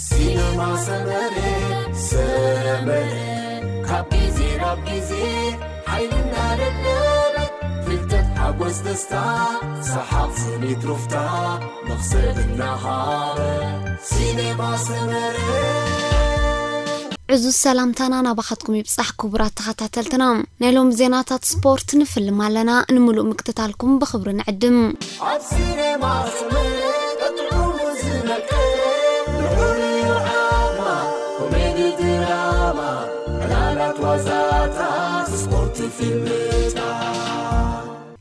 ሲነማ ሰመረ፣ ሰመረ፣ ካብ ግዜ ናብ ግዜ ሓይልና ለበበ፣ ፍልጠት ሓጎስ ደስታ፣ ሰሓቕ ስኒት ሩፍታ፣ መኽሰብ እናሃበ፣ ሲነማ ሰመረ። ዕዙዝ ሰላምታና ናባኻትኩም ይብጻሕ ክቡራት ተኸታተልትና። ናይ ሎሚ ዜናታት ስፖርት ንፍልም ኣለና። ንምሉእ ምክትታልኩም ብኽብሪ ንዕድም። ኣብ ሲነማ ሰመረ ጥዑሙ ዝመቀረ ልዑል ዓማ ኮሜዲ ድራማ ዕላላት ዋዛታት ስፖርት ፊልምታት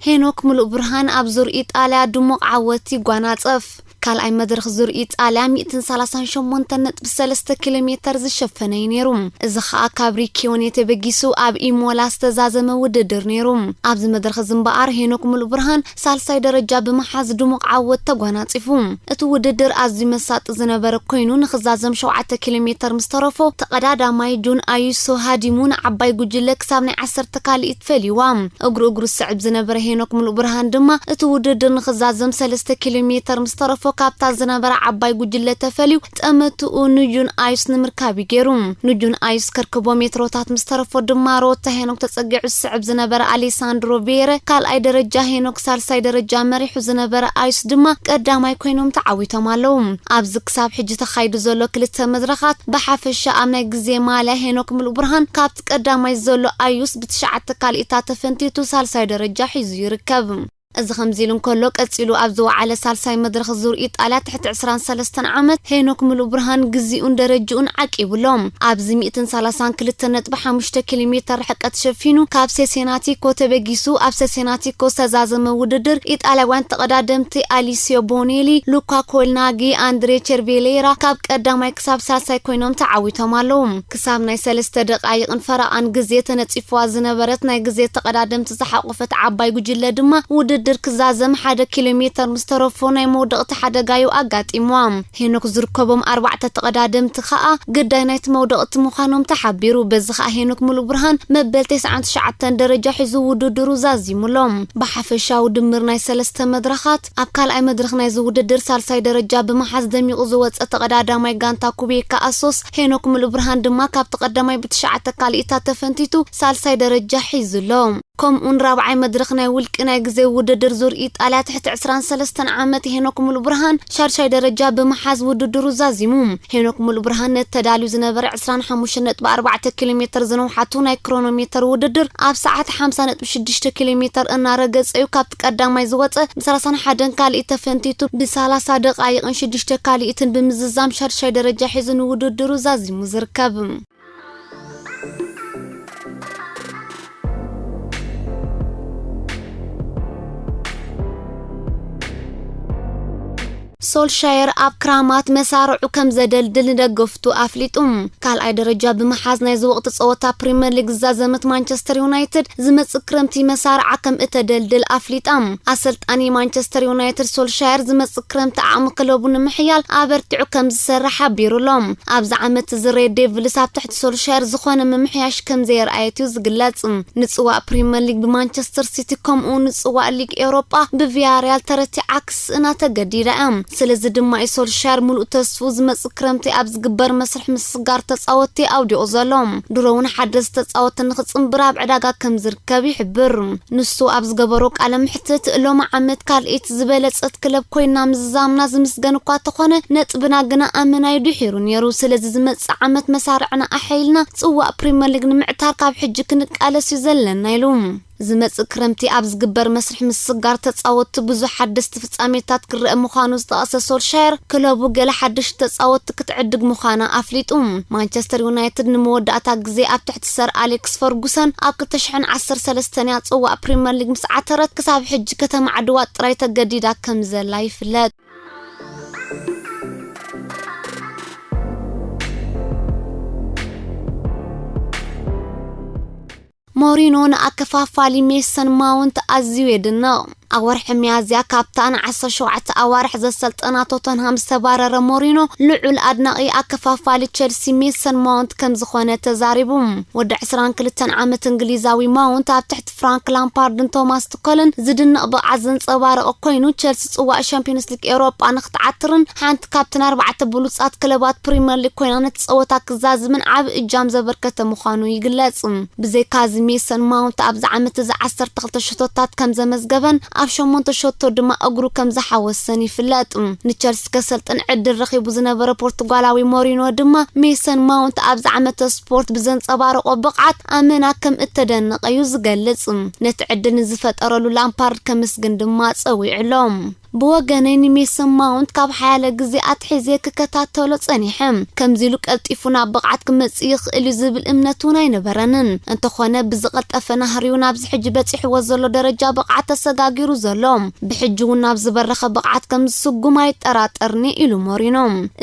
ሄኖክ ሙሉእ ብርሃን ኣብ ዙር ኢጣልያ ድሙቕ ዓወት ይጓናጸፍ። ካልኣይ መድረኽ ዙር ኢጣልያ ሚእትን ሰላሳን ሸሞንተን ነጥቢ ሰለስተ ኪሎ ሜተር ዝሸፈነ እዩ ነይሩ። እዚ ኸኣ ካብ ሪኪዮኔ ተበጊሱ ኣብ ኢሞላ ዝተዛዘመ ውድድር ነይሩ። ኣብዚ መድረኽ እዚ እምበኣር ሄኖክ ሙሉእ ብርሃን ሳልሳይ ደረጃ ብምሓዝ ድሙቕ ዓወት ተጓናጺፉ። እቲ ውድድር ኣዝዩ መሳጢ ዝነበረ ኮይኑ ንኽዛዘም ሸውዓተ ኪሎ ሜተር ምስ ተረፎ ተቐዳዳማይ ጁን ኣዩሶ ሃዲሙ ንዓባይ ጉጅለ ክሳብ ናይ ዓሰርተ ካልኢት ፈልይዋ። እግሩ እግሩ ዝስዕብ ዝነበረ ሄኖክ ሙሉእ ብርሃን ድማ እቲ ውድድር ንኽዛዘም ሰለስተ ኪሎ ሜተር ምስ ተረፎ ካብታ ዝነበረ ዓባይ ጉጅለ ተፈልዩ ጠመትኡ ንጁን ኣዩስ ንምርካብ እዩ ገይሩ። ንጁን ኣዩስ ከርክቦ ሜትሮታት ምስ ተረፎ ድማ ሮታ ሄኖክ ተጸጊዑ ዝስዕብ ዝነበረ ኣሌሳንድሮ ቬረ ካልኣይ ደረጃ፣ ሄኖክ ሳልሳይ ደረጃ መሪሑ ዝነበረ ኣዩስ ድማ ቀዳማይ ኮይኖም ተዓዊቶም ኣለዉ። ኣብዚ ክሳብ ሕጂ ተኻይዱ ዘሎ ክልተ መድረኻት ብሓፈሻ ኣብ ናይ ግዜ ማልያ ሄኖክ ሙሉእ ብርሃን ካብቲ ቀዳማይ ዘሎ ኣዩስ ብትሽዓተ ካልኢታት ተፈንቲቱ ሳልሳይ ደረጃ ሒዙ ይርከብ። እዚ ከምዚ ኢሉ እንከሎ ቀጺሉ ኣብ ዝወዓለ ሳልሳይ መድረኽ ዙር ኢጣልያ ትሕቲ ዕስራን ሰለስተን ዓመት ሄኖክ ሙሉእ ብርሃን ግዜኡን ደረጅኡን ዓቂቡ ኣሎ። ኣብዚ ሚእትን ሰላሳን ክልተ ነጥቢ ሓሙሽተ ኪሎ ሜተር ርሕቀት ሸፊኑ ካብ ሴሴናቲኮ ተበጊሱ ኣብ ሴሴናቲኮ ዝተዛዘመ ውድድር ኢጣልያውያን ተቐዳደምቲ ኣሊሲዮ ቦኔሊ፣ ሉካ ኮልናጊ፣ ኣንድሬ ቸርቬሌራ ካብ ቀዳማይ ክሳብ ሳልሳይ ኮይኖም ተዓዊቶም ኣለዉ። ክሳብ ናይ ሰለስተ ደቓይቕን ፈረቓን ግዜ ተነጺፍዋ ዝነበረት ናይ ግዜ ተቐዳደምቲ ዝሓቖፈት ዓባይ ጉጅለ ድማ ውድድር ክዛዘም ሓደ ኪሎ ሜተር ምስ ተረፎ ናይ መውደቕቲ ሓደጋ እዩ ኣጋጢምዋ። ሄኖክ ዝርከቦም ኣርባዕተ ተቐዳደምቲ ኸኣ ግዳይ ናይቲ መውደቕቲ ምዃኖም ተሓቢሩ። በዚ ኸኣ ሄኖክ ሙሉእ ብርሃን መበል ተስዓን ትሽዓተን ደረጃ ሒዙ ውድድሩ ዛዚሙ ኣሎ። ብሓፈሻዊ ድምር ናይ ሰለስተ መድረኻት ኣብ ካልኣይ መድረኽ ናይዚ ውድድር ሳልሳይ ደረጃ ብምሓዝ ደሚቑ ዝወጸ ተቐዳዳማይ ጋንታ ኩቤካ ኣሶስ ሄኖክ ሙሉእ ብርሃን ድማ ካብቲ ቀዳማይ ብትሽዓተ ካልኢታት ተፈንቲቱ ሳልሳይ ደረጃ ሒዙ ኣሎ። ከምኡውን ራብዓይ መድረኽ ናይ ውልቂ ናይ ግዜ ውድድር ዙር ኢጣልያ ትሕቲ ዕስራን ሰለስተን ዓመት ሄኖክ ሙሉእ ብርሃን ሻድሻይ ደረጃ ብምሓዝ ውድድሩ ዛዚሙ። ሄኖክ ሙሉእ ብርሃን ነቲ ተዳልዩ ዝነበረ ዕስራን ሓሙሽተን ነጥቢ ኣርባዕተ ኪሎ ሜተር ዝነውሓቱ ናይ ክሮኖሜተር ውድድር ኣብ ሰዓት ሓምሳ ነጥቢ ሽዱሽተ ኪሎ ሜተር እናረገጸ እዩ ካብቲ ቀዳማይ ዝወጸ ብሰላሳን ሓደን ካልኢት ተፈንቲቱ ብሰላሳ ደቓይቕን ሽዱሽተ ካልኢትን ብምዝዛም ሻድሻይ ደረጃ ሒዙ ንውድድሩ ዛዚሙ ዝርከብ። ሶልሻየር ኣብ ክራማት መሳርዑ ከም ዘደልድል ንደገፍቱ ኣፍሊጡ። ካልኣይ ደረጃ ብምሓዝ ናይዚ ወቕቲ ጸወታ ፕሪምየር ሊግ ዝዛዘመት ማንቸስተር ዩናይትድ ዝመጽእ ክረምቲ መሳርዓ ከም እተደልድል ኣፍሊጣ። ኣሰልጣኒ ማንቸስተር ዩናይትድ ሶልሻየር ዝመጽእ ክረምቲ ዓቕሚ ክለቡ ንምሕያል ኣበርቲዑ ከም ዝሰርሕ ሓቢሩ ኣሎ። ኣብዚ ዓመት እዚ ሬድ ዴቭልስ ኣብ ትሕቲ ሶልሻየር ዝኾነ ምምሕያሽ ከም ዘየርኣየት እዩ ዝግለጽ። ንጽዋእ ፕሪምየር ሊግ ብማንቸስተር ሲቲ ከምኡ ንጽዋእ ሊግ ኤውሮጳ ብቪያርያል ተረቲዓ ክስእና ተገዲዳ እያ። ስለዚ ድማ እዩ ሶልሻየር ሙሉእ ተስፉ ዝመጽእ ክረምቲ ኣብ ዝግበር መስርሕ ምስግጋር ተጻወትቲ ኣውዲቑ ዘሎ። ድሮ እውን ሓደስቲ ተጻወትቲ ንኽጽንብር ኣብ ዕዳጋ ከም ዝርከብ ይሕብር። ንሱ ኣብ ዝገበሮ ቃለ ምሕትት ሎሚ ዓመት ካልኣይቲ ዝበለጸት ክለብ ኮይና ምዝዛምና ዝምስገን እኳ ተኾነ ነጥብና ግና ኣመናዩ ድሒሩ ነይሩ። ስለዚ ዝመጽእ ዓመት መሳርዕና ኣሐይልና ጽዋእ ፕሪምየር ሊግ ንምዕታር ካብ ሕጂ ክንቃለስ እዩ ዘለና ኢሉ። ዝመጽእ ክረምቲ ኣብ ዝግበር መስርሕ ምስግጋር ተጻወትቲ ብዙሕ ሓደስቲ ፍጻሜታት ክረአ ምዃኑ ዝጠቐሰ ሶልሻየር ክለቡ ገለ ሓደሽቲ ተጻወትቲ ክትዕድግ ምዃና ኣፍሊጡ። ማንቸስተር ዩናይትድ ንመወዳእታ ግዜ ኣብ ትሕቲ ሰር ኣሌክስ ፈርጉሰን ኣብ ክልተ ሽሕን ዓሰርተ ሰለስተን እያ ጽዋእ ፕሪምየር ሊግ ምስ ዓተረት ክሳብ ሕጂ ከተማዕድዋ ጥራይ ተገዲዳ ከም ዘላ ይፍለጥ። ሞሪኖ ንኣከፋፋሊ ሜሰን ማውንት ኣዝዩ የድንቕ። ኣብ ወርሒ ሚያዝያ ካብታ ን ዓሰርተ ሸውዓተ ኣዋርሕ ዘሰልጠና ቶተንሃም ዝተባረረ ሞሪኖ፣ ልዑል ኣድናቒ ኣከፋፋሊ ቸልሲ ሜሰን ማውንት ከም ዝኾነ ተዛሪቡ። ወዲ ዕስራን ክልተን ዓመት እንግሊዛዊ ማውንት ኣብ ትሕቲ ፍራንክ ላምፓርድን ቶማስ ቱከልን ዝድነቕ ብቕዓት ዘንጸባረቐ ኮይኑ፣ ቸልሲ ጽዋእ ሻምፒዮንስ ሊግ ኤውሮጳ ንክትዓትርን ሓንቲ ካብተን ኣርባዕተ ብሉጻት ክለባት ፕሪምየር ሊግ ኮይና ነቲ ጸወታ ክዛዝምን ዓቢ እጃም ዘበርከተ ምዃኑ ይግለጽ። ብዘይካዚ ሜሰን ማውንት ኣብዚ ዓመት እዚ ዓሰርተ ክልተ ሸቶታት ከም ዘመዝገበን ኣብ ሸሞንተ ሸቶ ድማ እግሩ ከም ዝሓወሰን ይፍለጥ። ንቸልሲ ከሰልጥን ዕድል ረኺቡ ዝነበረ ፖርቱጋላዊ ሞሪኖ ድማ ሜሰን ማውንት ኣብዚ ዓመተ ስፖርት ብዘንጸባረቖ ብቕዓት ኣመና ከም እተደነቐ እዩ ዝገልጽ። ነቲ ዕድል ንዝፈጠረሉ ላምፓርድ ከምስግን ድማ ጸዊዑ ኣሎ። ብወገነይ ንሜሰን ማውንት ካብ ሓያለ ግዜ ኣትሒዘ ክከታተሎ ጸኒሐ። ከምዚ ኢሉ ቀልጢፉ ናብ ብቕዓት ክመጽእ ይኽእል እዩ ዝብል እምነት እውን ኣይነበረንን። እንተኾነ ብዝቐልጠፈ ናህሪኡ ናብዚ ሕጂ በጺሕዎ ዘሎ ደረጃ ብቕዓት ተሰጋጊሩ ዘሎ። ብሕጂ እውን ናብ ዝበረኸ ብቕዓት ከም ዝስጉም ኣይጠራጠርኒ ኢሉ ሞሪኖ።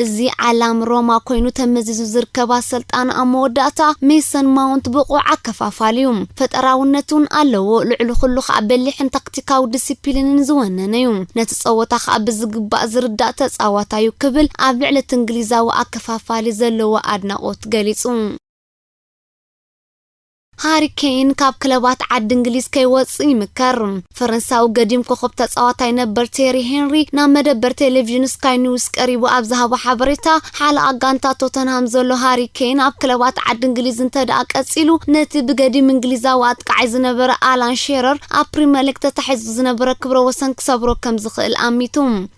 እዚ ዓላም ሮማ ኮይኑ ተመዚዙ ዝርከብ ኣሰልጣኒ ኣብ መወዳእታ ሜሰን ማውንት ብቑዕ ኣከፋፋሊ እዩ። ፈጠራውነት እውን ኣለዎ። ልዕሊ ኩሉ ከኣ በሊሕን ታክቲካዊ ዲሲፕሊንን ዝወነነ እዩ። ነቲ ጸወታ ከኣ ብዝግባእ ዝርዳእ ተጻዋታይ እዩ ክብል ኣብ ልዕሊ እቲ እንግሊዛዊ ኣከፋፋሊ ዘለዎ ኣድናቖት ገሊጹ። ሃሪ ኬን ካብ ክለባት ዓዲ እንግሊዝ ከይወጽእ ይምከር። ፈረንሳዊ ገዲም ኮኸብ ተጻዋታይ ነበር ቴሪ ሄንሪ ናብ መደበር ቴሌቪዥን ስካይ ኒውስ ቀሪቡ ኣብ ዝሃቦ ሓበሬታ፣ ሓለቓ ጋንታ ቶተንሃም ዘሎ ሃሪ ኬን ኣብ ክለባት ዓዲ እንግሊዝ እንተ ደኣ ቀጺሉ፣ ነቲ ብገዲም እንግሊዛዊ ኣጥቃዓይ ዝነበረ ኣላን ሼረር ኣብ ፕሪምየር ሊግ ተታሒዙ ዝነበረ ክብረ ወሰን ክሰብሮ ከም ዝኽእል ኣሚቱ።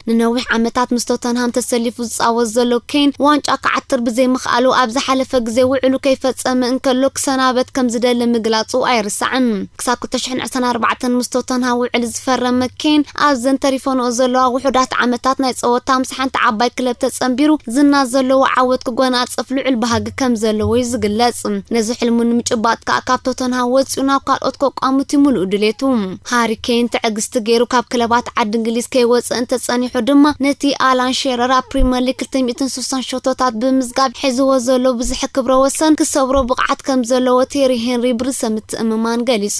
ንነዊሕ ዓመታት ምስ ቶተንሃም ተሰሊፉ ዝጻወት ዘሎ ኬን፣ ዋንጫ ክዓትር ብዘይምኽኣሉ፣ ኣብ ዝሓለፈ ግዜ ውዕሉ ከይፈጸመ እንከሎ ክሰናበት ከም ዝደሊ ምግላጹ ኣይርሳዕን። ክሳብ ክልተ ሽሕን ዕስራን ኣርባዕተን ምስ ቶተንሃም ውዕል ዝፈረመ ኬን፣ ኣብዘን ተሪፈንኦ ዘለዋ ውሑዳት ዓመታት ናይ ጸወታ ምስ ሓንቲ ዓባይ ክለብ ተጸንቢሩ፣ ዝና ዘለዎ ዓወት ክጎናጸፍ ልዑል ባህጊ ከም ዘለዎ እዩ ዝግለጽ። ነዚ ሕልሙ ንምጭባጥ ከኣ ካብ ቶተንሃም ወጺኡ ናብ ካልኦት ከቋምት እዩ ምሉእ ድሌቱ። ሃሪ ኬን ትዕግስቲ ገይሩ ካብ ክለባት ዓዲ እንግሊዝ ከይወጸ እንተጸኒሑ ድማ፣ ነቲ ኣላን ሼረር ኣብ ፕሪምየር ሊግ ክልተ ሚእትን ስሳን ሸቶታት ብምዝጋብ ሒዝዎ ዘሎ ብዙሕ ክብረ ወሰን ክሰብሮ ብቕዓት ከም ዘለዎ ቴሪ ሄንሪ ብርእሰ ምትእምማን ገሊጹ።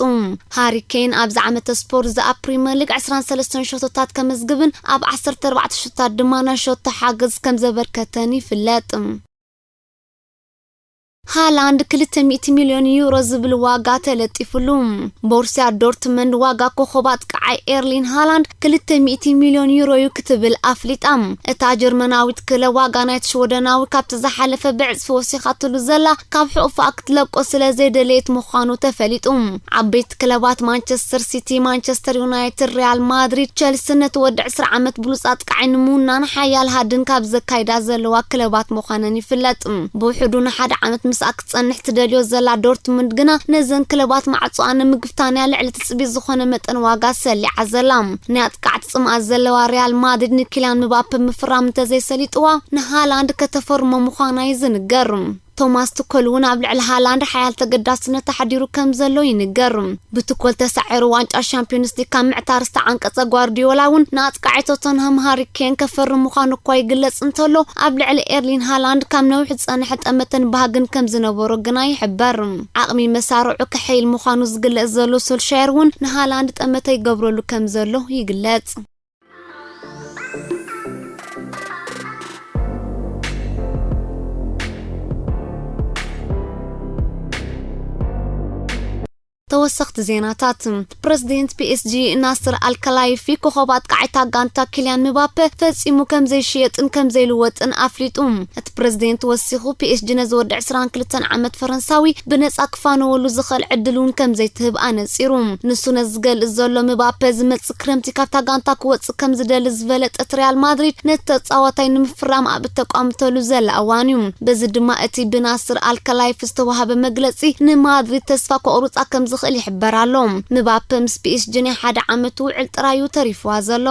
ሃሪ ኬን ኣብዚ ዓመተ ስፖርት እዚ ኣብ ፕሪምየር ሊግ ዕስራን ሰለስተን ሸቶታት ከመዝግብን ኣብ ዓሰርተ ኣርባዕተ ሸቶታት ድማ ናይ ሸቶ ሓገዝ ከም ዘበርከተን ይፍለጥ። ሃላንድ ክልተ ሚእቲ ሚልዮን ዩሮ ዝብል ዋጋ ተለጢፉሉ። ቦሩስያ ዶርትመንድ ዋጋ ኮኸብ ኣጥቃዓይ ኤርሊን ሃላንድ ክልተ ሚእቲ ሚልዮን ዩሮ እዩ ክትብል ኣፍሊጣ። እታ ጀርመናዊት ክለብ ዋጋ ናይቲ ሽወደናዊ ካብቲ ዝሓለፈ ብዕጽፊ ወሲኻትሉ ዘላ፣ ካብ ሕቑፋ ክትለቆ ስለ ዘይደለየት ምዃኑ ተፈሊጡ። ዓበይቲ ክለባት ማንቸስተር ሲቲ፣ ማንቸስተር ዩናይትድ፣ ሪያል ማድሪድ፣ ቸልሲ ነቲ ወዲ ዕስራ ዓመት ብሉጽ ኣጥቃዓይ ንምውናን ሓያል ሃድን ካብ ዘካይዳ ዘለዋ ክለባት ምዃነን ይፍለጥ። ብውሕዱ ንሓደ ዓመት ምስኣ ክትጸንሕ ትደልዮ ዘላ ዶርትሙንድ ግና ነዘን ክለባት ማዕጾኣ ንምግፍታንያ ልዕሊ ትጽቢት ዝኾነ መጠን ዋጋ ሰሊዓ ዘላ። ናይ ኣጥቃዕቲ ጽምኣት ዘለዋ ሪያል ማድሪድ ንኪልያን ምባፔ ምፍራም እንተዘይሰሊጥዋ ንሃላንድ ከተፈርሞ ምዃና እዩ ዝንገር። ቶማስ ቱኮል እውን ኣብ ልዕሊ ሃላንድ ሓያል ተገዳስነት ኣሕዲሩ ከም ዘሎ ይንገር። ብቱኮል ተሳዒሩ ዋንጫ ሻምፒዮንስ ሊግ ካብ ምዕታር ዝተዓንቀጸ ጓርዲዮላ እውን ንኣጥቃዒ ቶተንሃም ሃሪ ኬን ከፈርም ምዃኑ እኳ ይግለጽ እንተሎ፣ ኣብ ልዕሊ ኤርሊን ሃላንድ ካብ ነዊሕ ዝጸንሐ ጠመተን ባህግን ከም ዝነበሮ ግና ይሕበር። ዓቕሚ መሳርዑ ከሐይል ምዃኑ ዝግለጽ ዘሎ ሶልሻየር እውን ንሃላንድ ጠመተ ይገብረሉ ከም ዘሎ ይግለጽ። ተወሰኽቲ ዜናታት። ፕረዚደንት ፒ ኤስ ጂ ናስር ኣልከላይፊ ኮኸብ ኣጥቃዒታ ጋንታ ኪልያን ምባፔ ፈጺሙ ከም ዘይሽየጥን ከም ዘይልወጥን ኣፍሊጡ። እቲ ፕረዚደንት ወሲኹ፣ ፒ ኤስ ጂ ነዚ ወዲ ዕስራን ክልተን ዓመት ፈረንሳዊ ብነጻ ክፋነወሉ ዝኽእል ዕድል እውን ከም ዘይትህብ ኣነጺሩ። ንሱ ነዚ ዝገልጽ ዘሎ፣ ምባፔ ዝመጽእ ክረምቲ ካብታ ጋንታ ክወጽእ ከም ዝደሊ ዝፈለጠት ሪያል ማድሪድ ነቲ ተጻዋታይ ንምፍራም ኣብ እተቋምተሉ ዘላ እዋን እዩ። በዚ ድማ እቲ ብናስር ኣልከላይፍ ዝተዋህበ መግለጺ ንማድሪድ ተስፋ ከቑርጻ ከም ዝኽእል ይሕበር ኣሎ። ምባፔ ምስ ፒ ኤስ ጂ ናይ ሓደ ዓመት ውዕል ጥራይ እዩ ተሪፍዋ ዘሎ።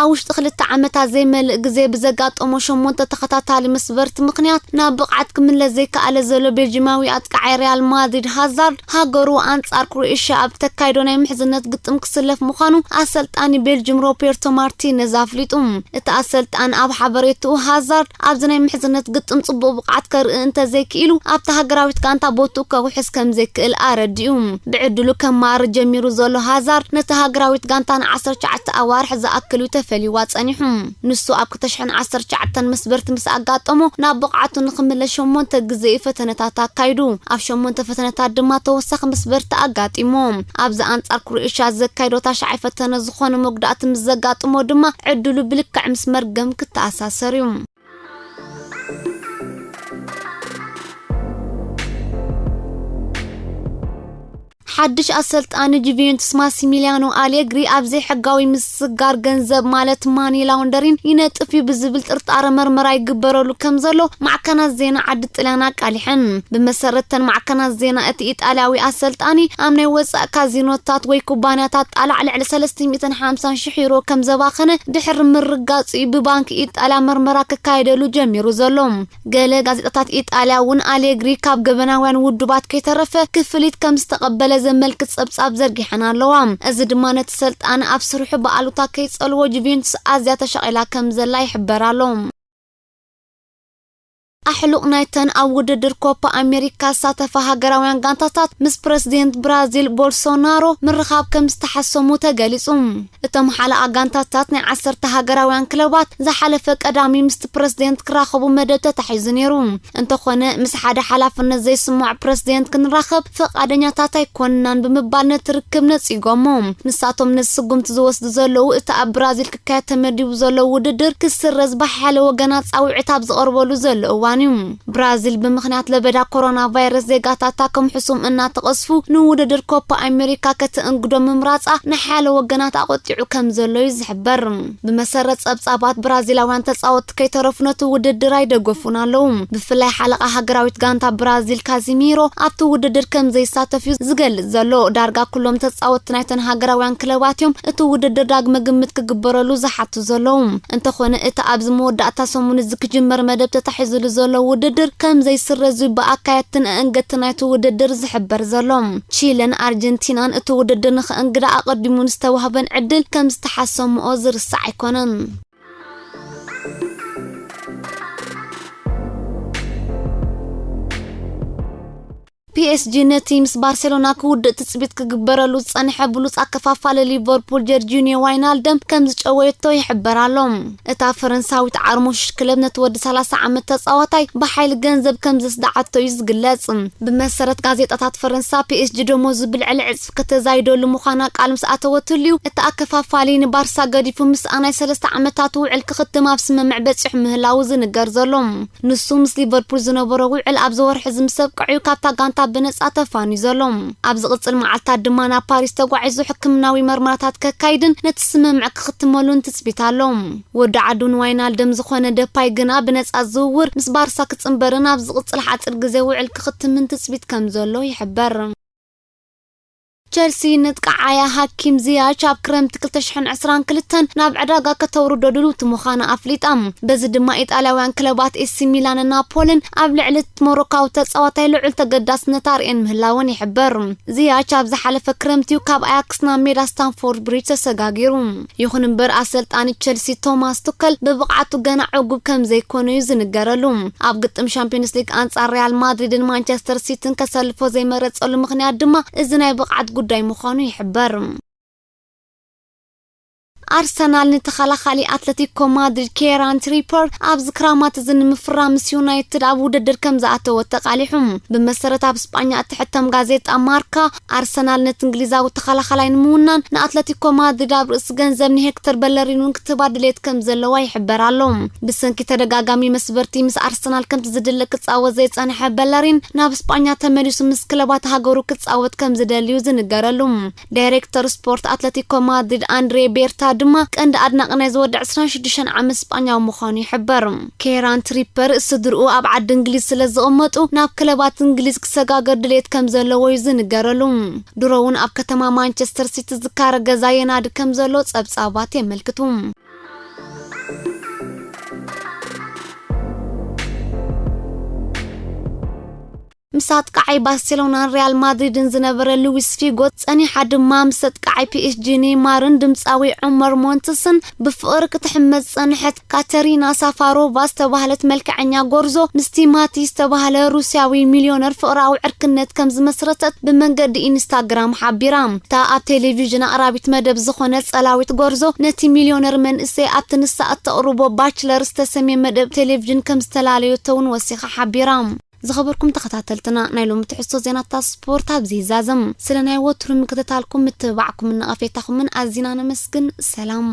ኣብ ውሽጢ ክልተ ዓመታት ዘይመልእ ግዜ ብዘጋጠሞ ሸሞንተ ተኸታታሊ መስበርቲ ምኽንያት ናብ ብቕዓት ክምለስ ዘይከኣለ ዘሎ ቤልጂማዊ ኣጥቃዓይ ሪያል ማድሪድ ሃዛርድ፣ ሃገሩ ኣንጻር ክሮኤሽያ ኣብ ተካይዶ ናይ ምሕዝነት ግጥም ክስለፍ ምዃኑ ኣሰልጣኒ ቤልጂም ሮቤርቶ ማርቲነዝ ኣፍሊጡ። እቲ ኣሰልጣኒ ኣብ ሓበሬትኡ፣ ሃዛርድ ኣብዚ ናይ ምሕዝነት ግጥም ጽቡቕ ብቕዓት ከርኢ እንተዘይክኢሉ፣ ኣብታ ሃገራዊት ጋንታ ቦትኡ ከውሕስ ከም ዘይክእል ኣረዲኡ። ብዕድሉ ከማሪ ጀሚሩ ዘሎ ሃዛርድ፣ ነቲ ሃገራዊት ጋንታ ን19 ኣዋርሕ ዝኣክል እዩ ተፈልይዋ ጸኒሑ። ንሱ ኣብ ክልተ ሽሕን ዓሰርተ ትሽዓተን መስበርቲ ምስ ኣጋጠሞ፣ ናብ ብቕዓቱ ንኽምለስ ሸሞንተ ግዜ እዩ ፈተነታት ኣካይዱ። ኣብ ሸሞንተ ፈተነታት ድማ ተወሳኺ መስበርቲ ኣጋጢሞ። ኣብዚ ኣንጻር ክሮኤሽያ ዘካይዶ ታሽዓይ ፈተነ ዝኾነ መጉዳእቲ ምስ ዘጋጥሞ ድማ፣ ዕድሉ ብልክዕ ምስ መርገም ክተኣሳሰር እዩ። ሓድሽ ኣሰልጣኒ ጁቬንቱስ ማሲሚሊያኖ ኣሌግሪ፣ ኣብ ዘይሕጋዊ ምስግጋር ገንዘብ፣ ማለት ማኒ ላውንደሪን፣ ይነጥፍ እዩ ብዝብል ጥርጣረ መርመራ ይግበረሉ ከም ዘሎ ማዕከናት ዜና ዓዲ ጥልያን ኣቃሊሐን። ብመሰረት ተን ማዕከናት ዜና፣ እቲ ኢጣልያዊ ኣሰልጣኒ ኣብ ናይ ወጻኢ ካዚኖታት ወይ ኩባንያታት ጣላዕ ልዕሊ ሰለስተ ሚእትን ሓምሳን ሽሕ ዩሮ ከም ዘባኸነ ድሕሪ ምርጋጹ እዩ ብባንክ ኢጣልያ መርመራ ክካየደሉ ጀሚሩ ዘሎ። ገለ ጋዜጣታት ኢጣልያ እውን ኣሌግሪ ካብ ገበናውያን ውድባት ከይተረፈ ክፍሊት ከም ዝተቐበለ ዘመልክት ጸብጻብ ዘርጊሐን ኣለዋ። እዚ ድማ ነቲ ሰልጣኒ ኣብ ስርሑ ብኣሉታ ከይጸልዎ ጁቬንቱስ ኣዝያ ተሻቒላ ከም ዘላ ይሕበር ኣሎ። ኣሕሉቕ ናይተን ኣብ ውድድር ኮፓ ኣሜሪካ ዝሳተፋ ሃገራውያን ጋንታታት ምስ ፕረዚደንት ብራዚል ቦልሶናሮ ምርኻብ ከም ዝተሓሰሙ ተገሊጹ። እቶም ሓለቓ ጋንታታት ናይ ዓሰርተ ሃገራውያን ክለባት ዝሓለፈ ቀዳሚ ምስቲ ፕረዚደንት ክራኸቡ መደብ ተታሒዙ ነይሩ። እንተኾነ፣ ምስ ሓደ ሓላፍነት ዘይስምዖ ፕረዚደንት ክንራኸብ ፍቓደኛታት ኣይኮንናን ብምባል ነቲ ርክብ ነጺጎሞ። ንሳቶም ነዚ ስጉምቲ ዝወስዱ ዘለዉ፣ እቲ ኣብ ብራዚል ክካየድ ተመዲቡ ዘሎ ውድድር ክስረዝ ብሓያለ ወገናት ጻውዒት ኣብ ዝቐርበሉ ዘሎ እዋን እዩ። ብራዚል ብምኽንያት ለበዳ ኮሮና ቫይረስ ዜጋታታ ከም ሕሱም እናተቐስፉ ንውድድር ኮፓ ኣሜሪካ ከተእንግዶ ምምራጻ ንሓያለ ወገናት ኣቖጢዑ ከም ዘሎ እዩ ዝሕበር። ብመሰረት ጸብጻባት፣ ብራዚላውያን ተጻወትቲ ከይተረፉ ነቲ ውድድር ኣይደገፉን ኣለዉ። ብፍላይ ሓለቓ ሃገራዊት ጋንታ ብራዚል ካዚሚሮ ኣብቲ ውድድር ከም ዘይሳተፍ እዩ ዝገልጽ ዘሎ። ዳርጋ ኩሎም ተጻወትቲ ናይተን ሃገራውያን ክለባት እዮም እቲ ውድድር ዳግመ ግምት ክግበረሉ ዝሓቱ ዘለዉ። እንተኾነ፣ እቲ ኣብዚ መወዳእታ ሰሙን እዚ ክጅመር መደብ ተታሒዙሉ ዘሎ ውድድር ከም ዘይስረዝ እዩ ብኣካየድትን ኣእንገድትን ናይቲ ውድድር ዝሕበር ዘሎ። ቺለን ኣርጀንቲናን እቲ ውድድር ንኸእንግዳ ኣቐዲሙ ንዝተዋህበን ዕድል ከም ዝተሓሰምኦ ዝርሳዕ ኣይኮነን። ፒኤስጂ ነቲ ምስ ባርሴሎና ክውድእ ትጽቢት ክግበረሉ ዝጸንሐ ብሉጽ ኣከፋፋሊ ሊቨርፑል ጀርጂኒዮ ዋይናልደም ከም ዝጨወየቶ ይሕበር ኣሎ። እታ ፈረንሳዊት ዓርሞሽሽ ክለብ ነቲ ወዲ ሰላሳ ዓመት ተጻዋታይ ብሓይሊ ገንዘብ ከም ዘስደዓቶ እዩ ዝግለጽ። ብመሰረት ጋዜጣታት ፈረንሳ፣ ፒኤስጂ ደሞዙ ብልዕሊ ዕጽፊ ከተዛይደሉ ምዃና ቃል ምስ ኣተወትሉ'ዩ፣ እቲ ኣከፋፋሊ ንባርሳ ገዲፉ ምስኣ ናይ ሰለስተ ዓመታት ውዕል ክኽትም ኣብ ስምምዕ በጺሑ ምህላዉ ዝንገር ዘሎ። ንሱ ምስ ሊቨርፑል ዝነበሮ ውዕል ኣብዚ ወርሒ እዚ ምስ ኣብቅዕ'ዩ ካብታ ጋንታ ብነጻ ተፋንዩ ዘሎ። ኣብ ዝቕጽል መዓልታት ድማ ናብ ፓሪስ ተጓዒዙ ሕክምናዊ መርመራታት ከካይድን ነቲ ስምምዕ ክኽትመሉን ትጽቢት ኣሎ። ወዲ ዓዱ ንዋይናልደም ዝኾነ ደፓይ ግና ብነጻ ዝውውር ምስ ባርሳ ክጽንበርን ኣብ ዝቕጽል ሓጺር ግዜ ውዕል ክኽትምን ትጽቢት ከም ዘሎ ይሕበር። ቸልሲ ንጥቃዓያ ሃኪም ዚያች ኣብ ክረምቲ ክልተ ሽሕን ዕስራን ክልተን ናብ ዕዳጋ ከተውርዶ ድልውቲ ምዃና ኣፍሊጣ። በዚ ድማ ኢጣልያውያን ክለባት ኤሲ ሚላንን ናፖልን ኣብ ልዕሊ እቲ ሞሮካዊ ተጻዋታይ ልዑል ተገዳስነት ኣርእየን ምህላወን ይሕበር። ዚያች ኣብ ዝሓለፈ ክረምቲ እዩ ካብ ኣያክስ ናብ ሜዳ ስታንፎርድ ብሪጅ ተሰጋጊሩ። ይኹን እምበር፣ ኣሰልጣኒ ቸልሲ ቶማስ ቱከል ብብቕዓቱ ገና ዕጉብ ከም ዘይኮነ እዩ ዝንገረሉ። ኣብ ግጥም ሻምፒዮንስ ሊግ ኣንጻር ሪያል ማድሪድን ማንቸስተር ሲቲን ከሰልፎ ዘይመረጸሉ ምኽንያት ድማ እዚ ናይ ብቕዓት ጉዳይ ምዃኑ ይሕበር። ኣርሰናል ንተኸላኻሊ ኣትለቲኮ ማድሪድ ኬራን ትሪፐር ኣብዚ ክራማት እዚ ንምፍራም ምስ ዩናይትድ ኣብ ውድድር ከም ዝኣተወ ተቓሊሑ። ብመሰረት ኣብ ስጳኛ እትሕተም ጋዜጣ ማርካ፣ ኣርሰናል ነቲ እንግሊዛዊ ተኸላኻላይ ንምውናን ንኣትለቲኮ ማድሪድ ኣብ ርእሲ ገንዘብ ንሄክተር በለሪን እውን ክትህባ ድሌት ከም ዘለዋ ይሕበር ኣሎ። ብሰንኪ ተደጋጋሚ መስበርቲ ምስ ኣርሰናል ከምቲ ዝድለ ክጻወት ዘይጸንሐ በለሪን፣ ናብ ስጳኛ ተመሊሱ ምስ ክለባት ሃገሩ ክጻወት ከም ዝደልዩ ዝንገረሉ። ዳይሬክተር ስፖርት ኣትለቲኮ ማድሪድ ኣንድሬ ቤርታ ድማ ቀንዲ ኣድናቂ ናይዚ ወዲ ዕስራን ሽዱሽተን ዓመት ስጳኛዊ ምዃኑ ይሕበር። ኬራን ትሪፐር ስድርኡ ኣብ ዓዲ እንግሊዝ ስለ ዝቕመጡ ናብ ክለባት እንግሊዝ ክሰጋገር ድሌት ከም ዘለዎ እዩ ዝንገረሉ። ድሮ እውን ኣብ ከተማ ማንቸስተር ሲቲ ዝካረ ገዛ የናዲ ከም ዘሎ ጸብጻባት የመልክቱ። ምስ ኣጥቃዓይ ባርሴሎናን ሪያል ማድሪድን ዝነበረ ሉዊስ ፊጎ ጸኒሓ ድማ ምስ ኣጥቃዓይ ፒ ኤስ ጂ ኔይማርን ድምጻዊ ዑመር ሞንትስን ብፍቕሪ ክትሕመስ ጸንሐት። ካተሪና ሳፋሮቫ ዝተባህለት መልክዐኛ ጎርዞ ምስ ቲማቲ ዝተባህለ ሩስያዊ ሚልዮነር ፍቕራዊ ዕርክነት ከም ዝመስረተት ብመንገዲ ኢንስታግራም ሓቢራ። እታ ኣብ ቴሌቪዥን ኣቕራቢት መደብ ዝኾነ ጸላዊት ጎርዞ ነቲ ሚልዮነር መንእሰይ ኣብቲ ንሳ እተቕርቦ ባችለር ዝተሰምየ መደብ ቴሌቪዥን ከም ዝተላለየቶ እውን ወሲኻ ሓቢራ። ዝኸበርኩም ተኸታተልትና፣ ናይ ሎሚ ትሕዝቶ ዜናታት ስፖርት ኣብዚ ይዛዘም። ስለ ናይ ወትሩ ምክትታልኩም፣ ምትብባዕኩምን ነቐፌታኹምን ኣዚና ነመስግን። ሰላም።